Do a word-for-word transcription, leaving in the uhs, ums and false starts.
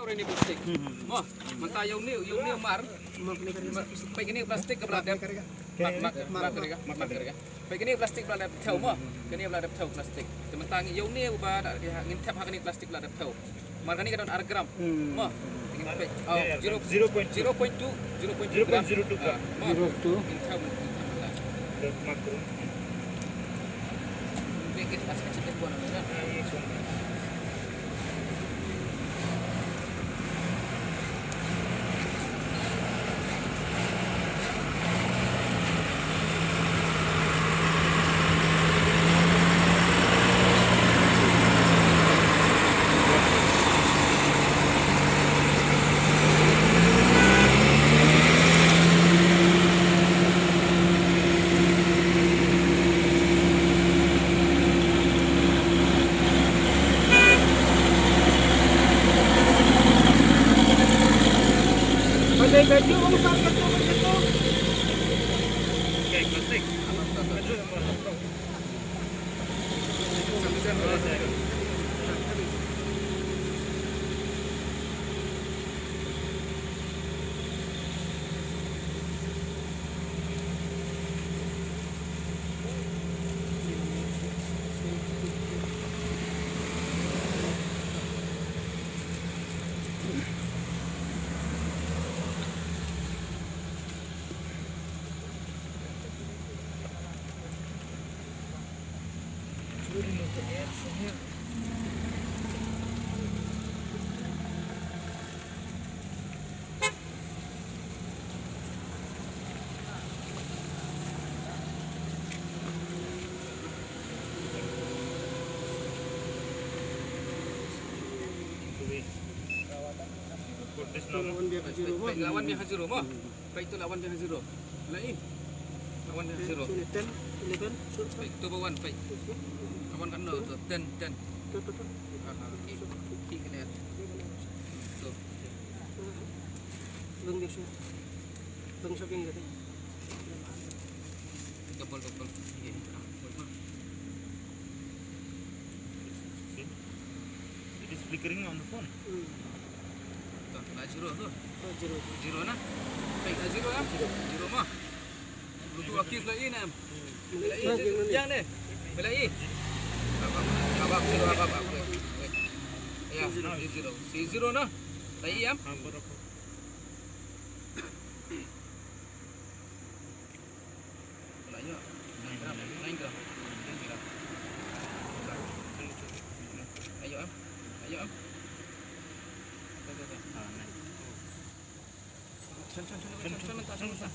Ini plastik. Mo, mynta ïa une, ïa une mar. Peit kane plastik kaba la dep. Mat, mat, mat, mat, mat. Peit kane plastik ba la dep thew mo. Kane ba la dep thew plastik. Te mynta ïa une uba da ngin thep ha kane plastik ba la dep thew. Mar kane ka don ar gram. Mo. Peit. Oh, zero, zero point two, zero point two gram. Zero point zero two gram. Mo. Zero two. Ngin thew, ngin thew. Put this number. Peit, peit, la wan biang ha zero mo. Peit tu la wan biang ha zero. La i. La wan biang ha zero. Ten, eleven, twelve. Peit tu ba wan, peit. La wan katno tu, ten, ten. Tu, tu, tu. Ah, ah, ki, ki kena. Tu. Bang biasa. Bang shopping kata. Double, double. Ye. Ah, double. It is flickering on the phone. Hmm. Tuh, la zero tu. Oh, zero. Zero na. Peit la zero em. Zero mo. Lu tu aktif la i na em. Hmm. La i yang ne. La i. Abang, abang, zero, abang, abang. Ya, zero. Si zero na. La i em. Ah, betul. Wala, ayo. Nine gram, nine gram. Nine gram. Ayo, am. Ayo, am. Dah, dah, dah. Ah, nine. Chan, chan, chan, chan, chan, chan, chan, chan.